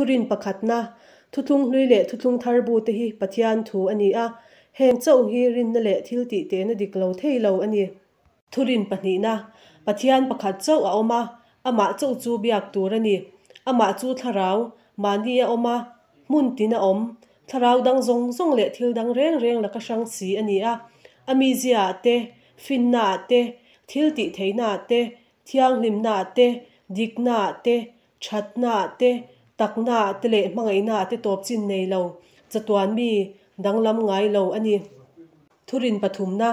Thurin pakhatna, Thuthlung hlui leh Thuthlung thar bute hi Pathian thu a ni a, heng chauh hi rinna leh thiltih tehna dik lo thei lo a ni. Thurin pahnihna, Pathian pakhat chauh a awm a, amah chauh chu biak tur a ni. Amah chu thlarau, mahni a awm a, hmun tin a awm, thlarau dang zawng zawng leh thil dang reng reng laka hrang si a ni a. A mizia-ah te, finna-ah te, thil tih theihna-ah te, thianghlimna-ah te, dikna-ah te, thatna-ah te, takna-ah te leh hmangaihna-ah te tawp chin nei lo, chatuan mi danglam ngai lo a ni. Thurin pathumna,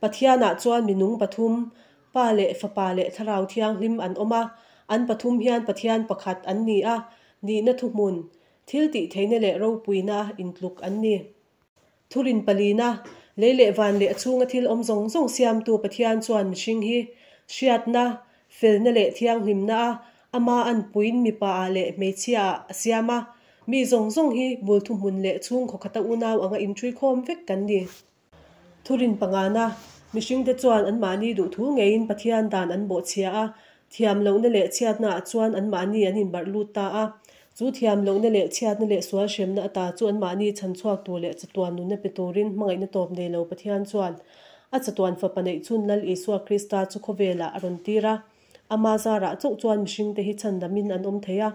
Pathianah chuan minung pathum, Pa leh Fapa leh Thlarau Thianghlim an awm a, an pathum hian Pathian pakhat an ni a, nihna thuhmun, thil tihtheihna leh ropuina intluk an ni. Thurin palina, Lei leh van leh a chhunga thil awm zawng zawng siamtu Pathian chuan mihring hi hriatna, felna leh thianghlimna a ama anpuiin mipaah leh hmeichhiaah a siam a, mi zawng zawng hi bul thuhmun leh chhungkhaw khata unau anga inṭhuikhawm vek kan ni. Thurin pangana, mihringte chuan anmahni duhthu ngeiin Pathian dan an bawhchhia a, thiam lohna leh chhiatnaah chuan anmahni an inbarh lut ta a. Chu thiam lohna leh chhiatna leh sual hremna ata chu anmahni chhan chhuak tur leh chatuan nunna pe turin hmangaihna tawp nei lo Pathian chuan a chatuan fapa neih chhun Lal Isua Krista chu khawvelah a rawn tir a. Ama zarah chauh chuan mihringte hi chhandamin an awm thei a.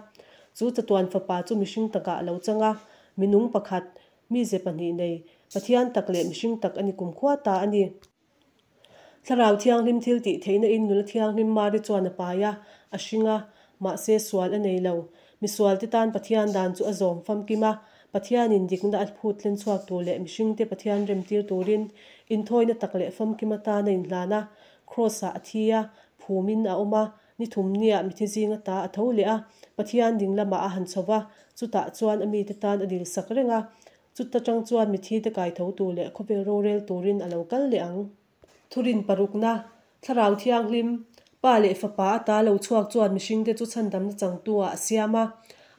Chu chatuan fapa chu mihring takah a lo chang a, minung pakhat, mize pahnih nei, Pathian tak leh mihring tak a ni kumkhua ta a ni. Thlarau Thianghlim thil tih theihna in nula thianghlim Mari chuan a pai a, a hring a, mahse sual a nei lo. Misualte tan Pathian dan chu a zawm famkim a, Pathianin dikna a phut tlen chhuak tur leh mihringte Pathian remtir turin inthawina tak leh famkim atan a inhlan a, Kraws-ah a thi a, phumin a awm a, ni thumniah mithi zinga ta a tho leh a, Pathian ding lamah a han chho va, chutah chuan a mite tan a dilsak reng a, Chuta tang chuan mithite kai tho tur leh khawvel rorel turin a lo kal leh ang. Thurin parukna, Thlarau Thianghlim, Pa leh Fapa ata lo chhuak chuan mihringte chu chhandamna changtu-ah a siam a,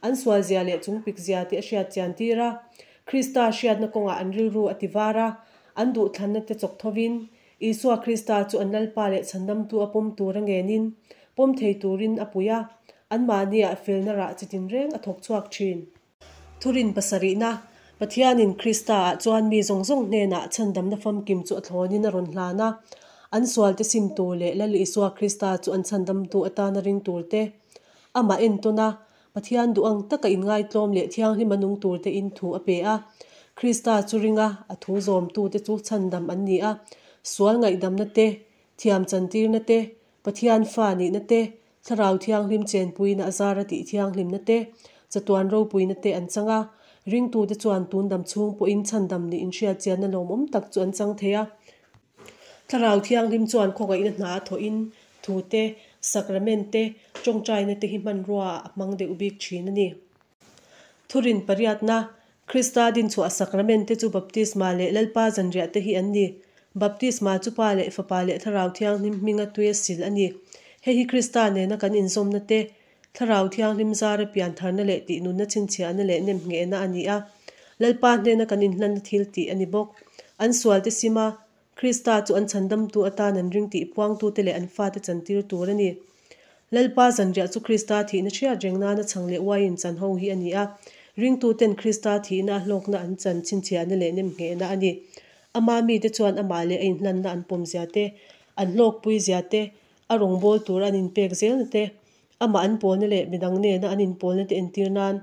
an sualzia leh chungpikzia te a hriat chian tir a. Krista hriatna kawngah an rilru a ti var a, an duhthlanna te chawk thovin, Isua Krista chu an Lalpa leh chhandamtu a pawm tur a ngenin, pawm thei turin a pui a, anmahniah felna rah chi tinreng a thawk chhuak thin. Thurin pasarihna, Pathianin Kristaah chuan mi zawng zawng hnenah chhandamna famkim chu a thlawnin a rawn hlan a. An sualte sim tur leh Lal Isua Krista chu an chhandamtu atana ring turte, amah entawn a, Pathian duh ang taka inngaitlawm leh thianghlima nung turte in thu a pe a. Krista chu ringa a thu zawmtute chu chhandam an ni a, sual ngaihdamna te, thiam chantirna te, Pathian fa nihna te, Thlarau Thianghlim chenpuina a zara tih thianghlimna te, chatuan ropuina te an chang a. Ringtute chuan tun dam chhung pawhin chhandam nih inhriatchianna lawmawm tak chu an chang thei a. Thlarau Thianghlim chuan khawngaihna hna a thawhin thu te, sacrament te, tawngtaina te hi hmanrua ah a hmang deuh bik thin a ni. Thurin pariatna, Krista dinchhuah sacrament te chu baptisma leh Lalpa zanriah te hi an ni. Baptisma chu Pa leh Fapa leh Thlarau Thianghlim hminga tuia sil a ni. Hei hi Krista nena kan inzawmna te, Thlarau Thianghlim zara piantharna leh tihnunna chhinchhiahna leh nemnghehna a ni a. Lalpa hnena kan inhlanna thil tih a ni bawk. An sualte sima Krista chu an chhandamtu atan an ring tih puangtute leh an fate chantir tur a ni. Lalpa zanriah chu Krista thihna hriat reng nana chhang leh uaiin chan ho hi a ni a, ringtuten Krista thihna a hlawkna an chan chhinchhiahna leh nemnghehna a ni. Ama mite chuan amah leh a inhlanna an pawmzia te, an hlawkpuizia te, a rawngbâwl tur an inpek zelna te, Amah an pawlna leh midang nena an inpawlna te entir nan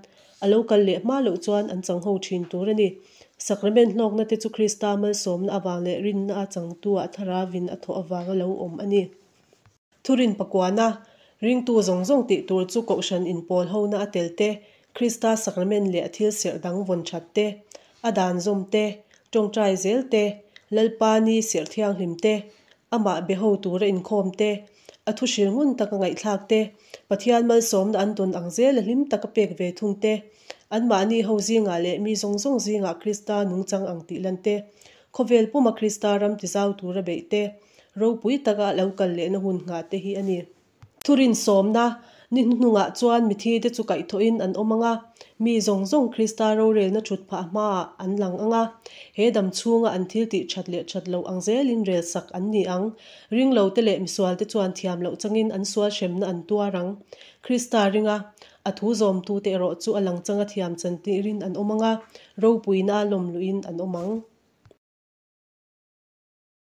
a lo kal leh hma loh chuan an chang ho thin tur a ni. Sacrament hlawkna te chu Krista malsawmna avang leh rinna a changtuah tharavin a thawh avanga lo awm a ni. Thurin pakuana, ringtu zawng zawng tih tur chu Kohhran inpawl hona a tel te, Krista sacrament leh a thil serh dang vawn that te, a dan zawm te, tawngtai zel te, Lalpa ni serh thianghlim te, amah be ho tura inkhawm te, A thu hril ngun taka ngaihthlak te, Pathian malsawmna an tawn ang zel a hlim taka pek ve thung te, anmahni ho zingah leh mi zawng zawng zingah Krista nungchang ang tih lan te, khawvel puma Krista ram tizau tura beih te, ropui taka a lo kal lehna hun nghah te hi a ni. Thurin sawmna ni hnuhnungah chuan mithite chu kaihthawhin an awm ang a, mi zawng zawng Krista rorelna thut phah hmaah an lang ang a, he dam chhunga an thil tih that leh that loh ang zelin rel sak an ni ang. Ringlote leh misualte chuan thiam loh changin an sual hremna an tuar ang. Krista ringa. A thu zawmtute erawh chu a lang changa thiam chantirin an awm ang a, ropuinaa lawm luhin an awm ang.